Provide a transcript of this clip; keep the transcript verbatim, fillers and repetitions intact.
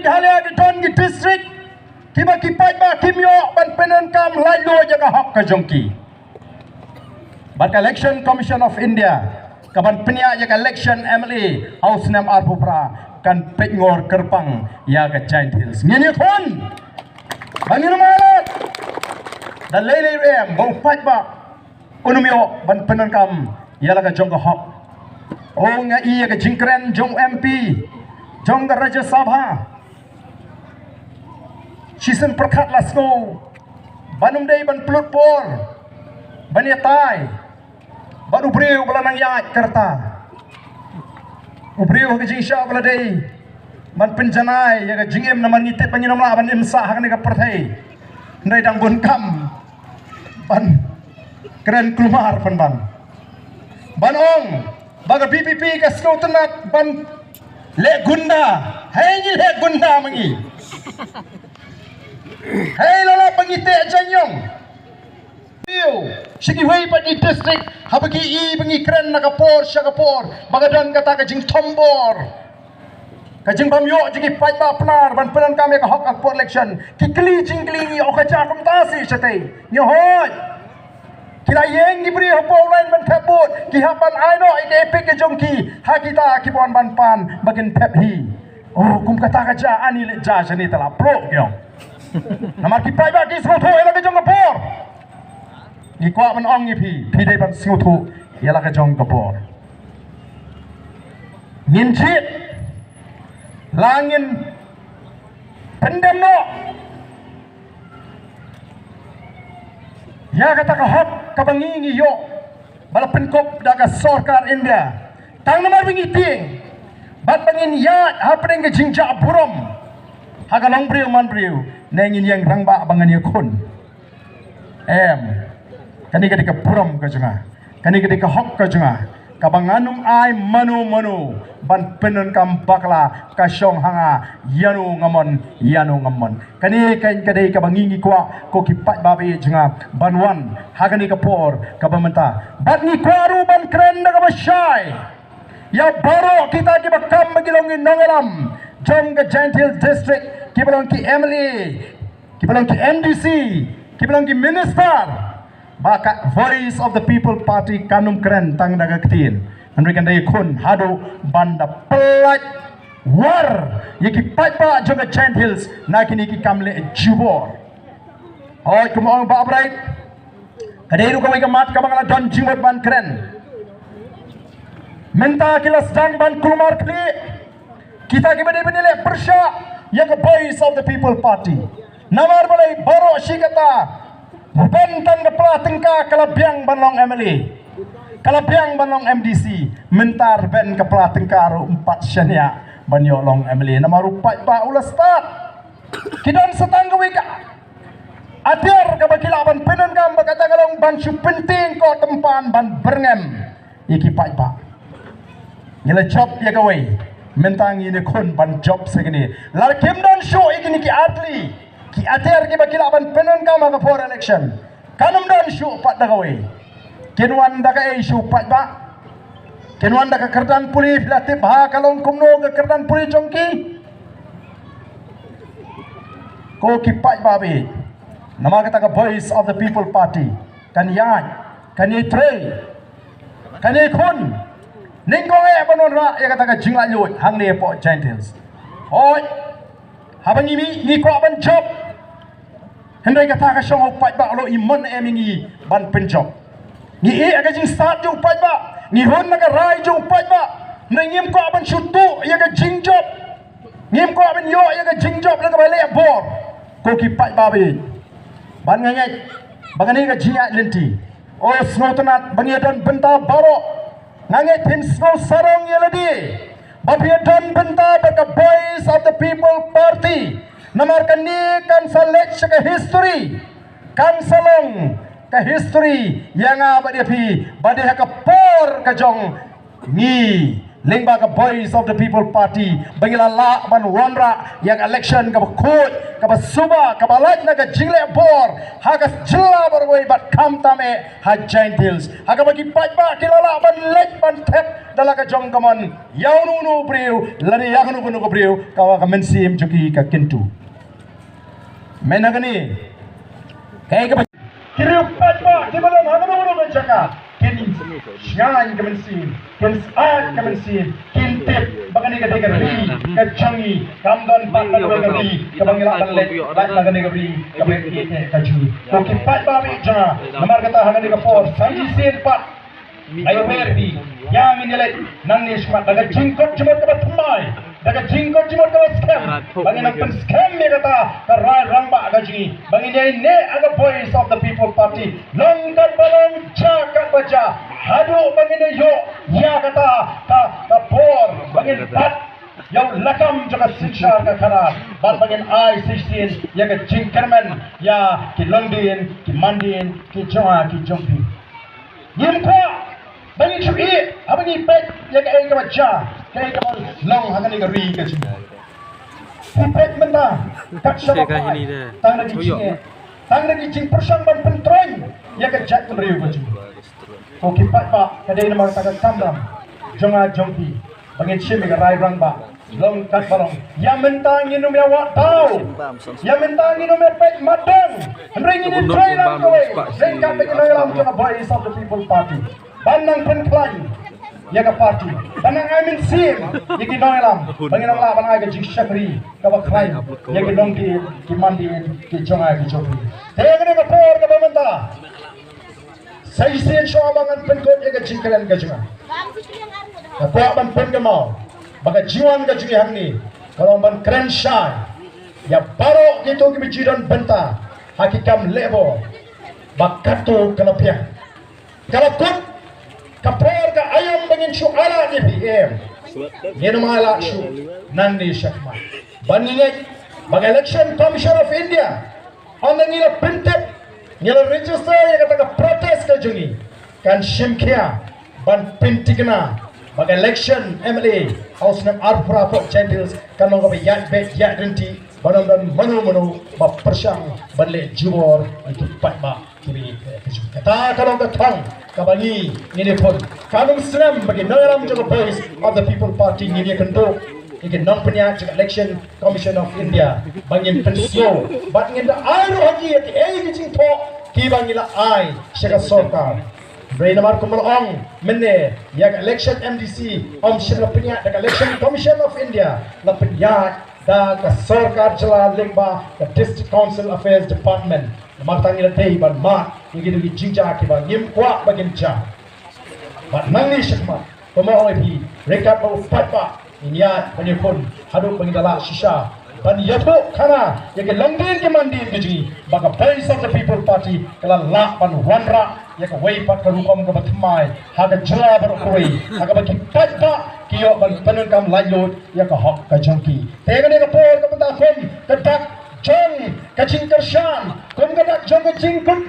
Halia ki don ki district kiba ki paidbah kim ïoh ban pyndonkam laitluid ïa ka hok ka jong ki. Bad ka Election Commission of India ka ban pynïaid ïa ka election M L A ha u snem arphew phra kan peit ngor kyrpang ïa ka Jaintia Hills. Ngin ïakhun ba ngin ym ailad. Da lei lei ruh em ba u paidbah un ym ïoh ban pyndonkam ïa la ka jong ka hok. O nga i ïa ka jingkren jong u M P jong ka Rajya Sabha. Shisien pyrkhat la sngew ban ym dei ban pynlut por ban ïatai bad u briew ba la nang ïaid ka rta. U briew ha ka jingshah ba la dei ban pynjanai ïa ka jingim namar ngi tip ba ngin ym lah ban im sah ha kane ka pyrthei. Hynrei dang bun kam ban kren kulmar pynban ban ong ba ka V P P ka sngewtynnat ban leh gunda. Hei ngi leh gunda ma ngi. Hei la lap ba ngi teh jaiñiong. Ïoh sha kiwei pat ki district haba ki i ba ngi kren na ka por sha ka por ba ka don kata ka jingthombor. Ka jingbym ïoh jong ki paidbah Pnar ban pyndonkam ïa ka hok ha ka por election. Ki kylli jingkylli ngi, o ka jia kumta shi shatei. Ngi hoi. Ki la ïeng ki briew hapoh u lain ban thep vote, ki hap ban ai noh ïa ka EPIC ka jong ki ha kita kiba wan ban pan ba kin thep hi. O kum kata ka jia, ani leit jia shane te la ploh ki ong. Namar ki paidbah ki sngewthuh ïa la ka jong ka por. Ngi kwah ban ong ïa phi, phi dei ban sngewthuh ïa la ka jong ka por. Ngin jied la ngin pyndem noh ïa kata ka hok kaba ngi ngi ïoh ba la pynkup da ka sorkar India. Tang namar ba ngi tieng bad ba ngin ïaid hapdeng ka jingjah burom ha ka longbriew manbriew, ne ngin ïeng rangbah ba ngan ïakhun. Em, kane ka dei ka burom ka jong nga, kane ka dei ka hok ka jong nga, kaba ngan ym ai mano mano ban pyndonkam bakla ka shong ha nga ïano nga mon ïano ngam mon. Kane ka dei kaba ngi ngi kwah ko ki paidbah ba ïeit jong nga ban wan ha kane ka por kaba mynta. Bad ngi kwah ruh ban kren da kaba shai ïa baroh kita kiba kam ba ki long ki nongïalam jong ka Jaintia Hills District, kiba long ki M L A, kiba long ki M D C, kiba long ki minister, ba ka Voice of the People Party kan ym kren tang da ka ktien. Hynrei kan da ïakhun haduh ban da pyllait war ïa ki paidbah jong ka Jaintia Hills na kine ki kam leh jubor. Hooid, kumba ong Bah Bright, ka dei ruh kawei ka mat kaba nga la don jingmut ban kren. Mynta ki la sdang ban kulmar khlieh kita kiba dei ban ïaleh pyrshah ïa ka Voice of the People Party. Namar balei? Baroh shi katta, rben tang ka pla tyngka ka la biang ban long M L A, ka la biang ban long M D C. Mynta rben ka pla tyngka ruh ym pat shaniah ban ïoh long M L A namar u paidbah u la stad. Ki don sa tang kawei ka atiar kaba ki lah ban pyndonkam, ba kata ka long ban shu pyntieng ko tympan ban byrngem ïa ki paidbah. Ngi la jop ïa kawei, mynta ngin ïakhun ban jop sa kane. Lada kim don shuh ïa kine ki artylli ki atiar kiba ki lah ban pyndonkam ha ka por election, kan ym don shuh pat da kawei. Kin wan da kaei shuh paidbah? Kin wan da ka kyrdan pule? Phi la tip ba ka long kumno ka kyrdan pule jong ki? Ko ki paidbah ba ïeit, namar kata ka Voice of the People Party kan ïaid, kan ïatrei, kan ïakhun. Nyngkong eh ban wanrah ïa kata ka jinglaitluid hangne hapoh Jaintia Hills. Hooid, haba ngi mih ngi kwah ban jop. Hynrei kata ka shong ha u paidbah, u la ïoh imon em ïa ngi ban pynjop. Ngi ïeh ha ka jingstad jong u paidbah, ngi hun na ka rai jong u paidbah. Hynrei ngim kwah ban shu tuh ïa ka jingjop. Ngim kwah ban ïoh ïa ka jingjop la kaba leh bor. Ko ki paidbah ba ïeit, ban nga ngeit ba kane ka jingïaid lynti, o sngewtynnat ba ngi ïa don bynta baroh. Nga ngeit phin sngew sarong ïa lade ba phi ïa don bynta bad ka Voice of the People Party. Namar kane kan sa leit sha ka history, kan sa long ka history ïa nga bad ïa phi ba dei ha ka por ka jong ngi lyngba ka Voice of the People Party ba ngi la lah ban wanrah ïa ka election kaba khuid, kaba suba, kaba lait na ka jingleh bor ha ka jylla baroh kawei bad khamtam eh ha Jaintia Hills, ha kaba ki paidbah ki la lah ban leit ban thep da la ka jong ka mon ïa uno uno u briew lane ïa kano kano ka briew, ka wa ka mynsiem jong ki ka kyntu. Mynta kane kaei kaba ki riew paidbah kiba don ha kano kano ka jaka kin shngaiñ ka mynsiem, kin syaid ka mynsiem, kin tip ba kane ka dei ka ri ka jong ngi, kam don pat kano ka ri kaba ngi lah ban leit lait na kane ka ri kaba ïeit ka jong ngi. Ko ki paidbah ba ïeit jong nga, namar kata ha kane ka por sa shisien pat nga ïawer phi, ïa ngin ïaleit nangne shakhmat da ka jingkut jingmut kaba thymmai, da ka jingkut jingmut kaba skhem, ba ngin nang pynskhem ïa kata ka rai rangbah ka jong ngi, ba ngin ïaineh ha ka Voice of the People Party, long katba long, jia katba jia, haduh ba ngin ïoh ïa kata ka, ka por ba ngin bat ïa u lakam jong ka synshar ka khadar, bad ba ngin ai shisien ïa ka jingkyrmen ïa ki longdien ki mandien ki jong nga ki jong phi. Ngim kwah ba ngin shu ïeh haba ngi peit ïa kaei kaba jia, kaei kaba long ha kane ka ri ka jong ngi. Phi peit mynta kat shaba phai, tang da ki jingeh, tang da ki jingpyrshang ban pyntroiñ ïa ka jaitbynriew ka jong ngi. Ko ki paidbah, ka dei namar kata ka kamram jong nga jong phi ba ngin shim ïa ka rai rangbah long katba long. Ïa mynta ngin ym ïa wad daw, ïa mynta ngin ym ïa peit mat dong. Hynrei ngin ïa trei lang kawei ryngkat bad ki nongïalam jong ka Voice of the People Party ban nang pynkhlaiñ ïa ka party, ban nang ai mynsiem ïa ki nongïalam ba ngin nang lah ban ai ka jingshakri kaba khlaiñ ïa ki longdien ki mandien ki jong nga ki jong phi. Te kane ka por kaba mynta sa shisien shuwa ba ngan pynkut ïa ka jingkren ka jong nga, nga kwah ban pynkynmaw ba ka jingwan ka jong ngi hangne ka long ban kren shai ïa baroh kito kiba ju don bynta ha ki kam lehbor ba kato ka la pdiang, ka la kut ka por ka aïom ba ngin shu ailad ïa phi, em. Ngin ym ailad shuh nangne shakhmat. Ban ngin ngeit ba ka Election Commission of India, ynda ngi la pyntip, ngi la register ïa kata ka protest ka jong ngi, kan shim khia ban pynthikna ba ka election M L A ha u snem arphew phra hapoh Jaintia Hills kan long kaba ïaid beit ïaid ryntih, ban ym don mano mano ba pyrshang ban leh jubor ïa ki paidbah kiba ïeit. Kata ka long ka thong kaba ngi ngin ïa pun. Kan ym snem ba ki nongïalam jong ka Voice of the People Party ngin ïa kynduh ïa ki nongpynïaid jong ka Election Commission of India ba ngin pynsngew bad ngin da ai ruh ha ki ïa kiei ki jingthoh kiba ngi la ai sha ka sorkar. Hynrei namar kumba la ong mynne, ïa ka election M D C ym shym la pynïaid da ka Election Commission of India, la pynïaid da ka sorkar jylla lyngba ka District Council Affairs Department. Namar kata ngi la dei ban mad ïa kito ki jingjia kiba ngim kwah ba kin jia. Bad nangne shakhmat, kumba ong ïa phi, ryngkat bad u paidbah ngin ïaid ban ïakhun haduh ba ngin da lah shisha ban ïathuh khana ïa ki longdien ki mandien ki jong ngi ba ka Voice of the People Party ka la lah ban wanrah ïa kawei pat ka rukom kaba thymmai ha ka jylla baroh kawei, ha kaba ki paidbah ki ïoh ban pyndonkam laitluid ïa ka hok ka jong ki. Te kane ka por ka mynta kum ka dak jong ka jingkyrshan, kum ka dak jong ka jingkyntu